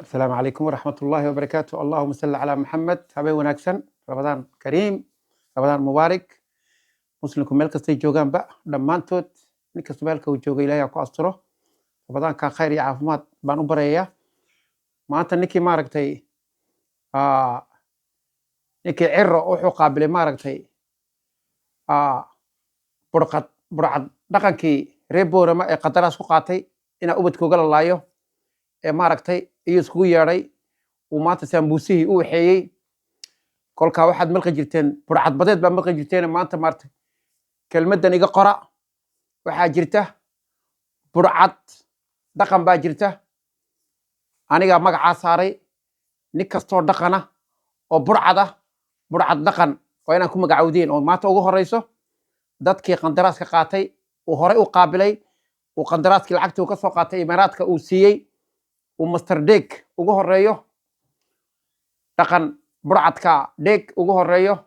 Asalaamu calaykum waraxmat ullaahi wabarakaatu. Allahuma salli calaa Maxamed. Habeen wanaagsan, Ramadaan kariim, Ramadaan mubaarak. Muslimku meel kastay joogaanba dhammaantood, nin kasta meelka uu jooga, Ilahay ha ku asturo. Ramadaanka khayr iyo caafimaad baan u baryayaa. Maanta ninkii maaragtay, ninkii Ciro wuxuu qaabilay maaragtay burqad burcad dhaqankii reer Boorama ee qandaraas ku qaatay inaa ubadkooga la laayo ee maaragtay iyuu iskugu yeedhay. Uu maanta saambuusihii u waxeeyey. Kolkaa waxaad malqi jirteen burcad badeed baa malqi jirteen. Maanta maaragtay kelmaddan iga qora. Waxaa jirta burcad dhaqan baa jirta. Anigaa magacaa saaray. Nin kastoo dhaqana oo burcad ah, burcad dhaqan waa inaan ku magacowdeen, oo maanta ugu horeyso dadkii qandaraaska qaatay uu horey u qaabilay, uu qandaraaskii lacagtii uu ka soo qaatay Imaaraadka uu siiyey, uu Master Deg ugu horeeyo, dhaqan burcadka Deg ugu horeeyo.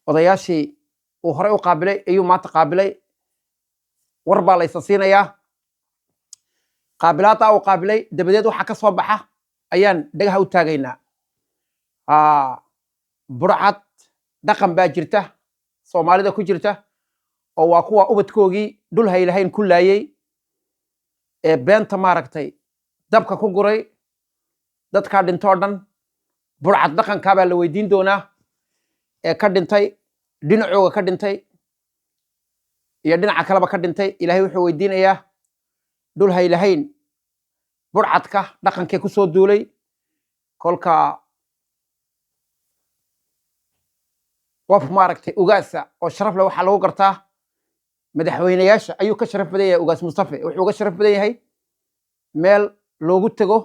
Odayaashii uu horey u qaabilay ayuu maanta qaabilay. War baa la isa siinayaa. Qaabilaadda uu qaabilay dabadeed waxa ka soo baxa ayaan dhagaha u taagaynaa. Burcad dhaqan baa jirta Soomaalida ku jirta, oo waa kuwa ubadkoogii dhul haylahayn ku laayey ee beenta maaragtay dabka ku guray. Dadkaa dhintoo dhan burcad dhaqankaa baa la weydiin doonaa ee ka dhintay, dhinacooga ka dhintay iyo dhinaca kaleba ka dhintay. Ilaahay wuxuu weydiinayaa dhul haylahayn burcadka dhaqankee kusoo duulay. Kolka qof maaragtay ugaasa oo sharaf leh waxaa lagu gartaa madaxweyneyaasha ayuu ka sharaf badan yahay. Ugaas Mustafe wuxuu uga sharaf badan yahay meel loogu tego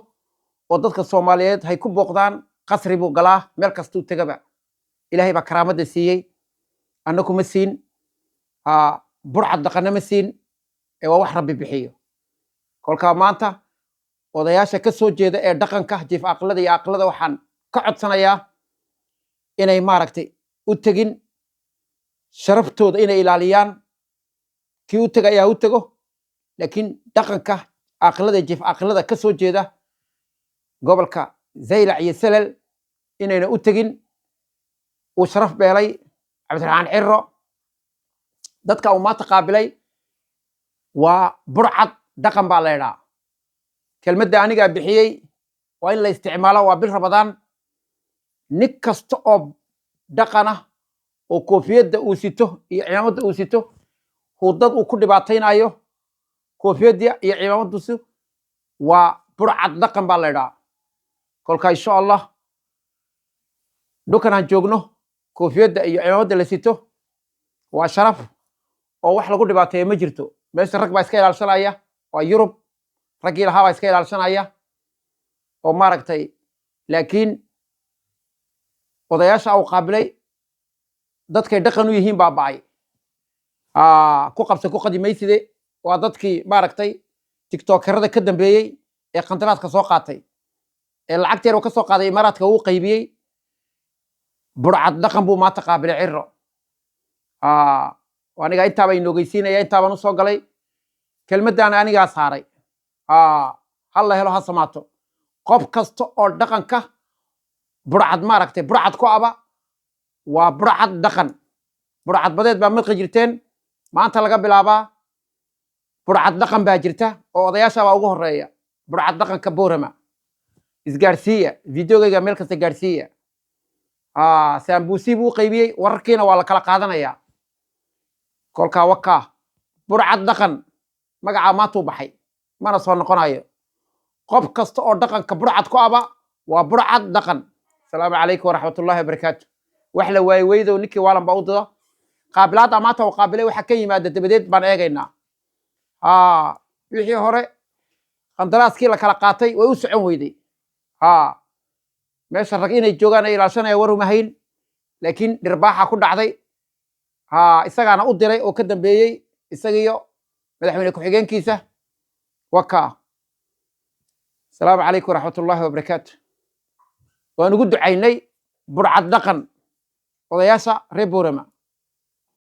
oo dadka Soomaaliyeed hay ku booqdaan. Qasri buu galaa meel kastuu tegaba. Ilaahay baa karaamada siiyey, annaku ma siin, burcad dhaqanna ma siin, ee waa wax Rabbi bixiyo. Kolkaa maanta odayaasha ka soo jeeda ee dhaqanka jiif aqlada iyo aqlada waxaan ka codsanayaa inay maaragtay u tegin, sharaftooda inay ilaaliyaan. Kii u tega ayaa u tego, laakiin dhaqanka aqlada, jiif aqlada ka soo jeeda gobolka Zaylac iyo Selel inayna u tegin. Uu sharaf beelay Cabdiraxmaan Ciro. Dadka uu maanta qaabilay waa burcad dhaqan baa la idhaa. Kelmadda anigaa bixiyey, waa in la isticmaalo. Waa bil Ramadaan. Nin kasta oo dhaqana oo koofiyadda uu sito iyo cimaamadda uu sito hudad uu ku dhibaataynayo, koofiyadda iyo cimaamadusu waa burcad dhaqan baa la idhaa. Kolka insha Allah dhulkan aan joogno koofiyadda iyo cimaamadda la sito waa sharaf, oo wax lagu dhibaateeyo ma jirto. Meesha rag baa iska ilaalshanaya, waa Yurub, raggii lahaa baa iska ilaalshanaya oo maaragtay. Laakiin odayaasha uu qaabilay dadkay dhaqan u yihiin baa ba'ay. Ku qabsa ku qadimayside. Waa dadkii maaragtay tiktokerada ka dambeeyey ee qandaraaska soo qaatay ee lacagta yar uu ka soo qaaday Imaaraadka uu qaybiyey. Burcad dhaqan buu maanta qaabilay Ciro. Aniga intaaba inogeysiinaya, intaabaan usoo galay. Kelmaddaana anigaa saaray. Ha la helo, ha samaato. Qof kasta oo dhaqanka burcad maaragtay burcad ku aba waa burcad dhaqan. Burcad badeed baa madqi jirteen. Maanta laga bilaabaa burcad dhaqan baa jirta, oo odayaasha baa ugu horeeya burcad dhaqanka Boorama. Isgaarsiiya videogayga, meel kasta gaarsiiya. Saambuusi buu u qaybiyey, wararkiina waa la kala qaadanayaa. Kolkaa wakaa burcad dhaqan magacaa maantuu baxay, mana soo noqonayo. Qof kasta oo dhaqanka burcad ku aba waa burcad dhaqan. Asalaamu calaykum waraxmat ullahi wabarakaatu. Wax la waaye weydow, ninkii waalan baa u dida. Qaabilaadda maanta uu qaabilay waxa ka yimaada dabadeed baan eegaynaa. Wixii hore qandaraaskii la kala qaatay way u socon weyday. Meesha rag inay joogaan ay ilaalshanaya war uma hayn, laakiin dhirbaaxa ku dhacday. Isagaana u diray oo ka dambeeyey, isagiyo madaxweyne ku-xigeenkiisa. Waka asalaamu calaykum waraxmat ullahi wabarakaatu. Waan ugu ducaynay burcad dhaqan odayaasha reer Boorama.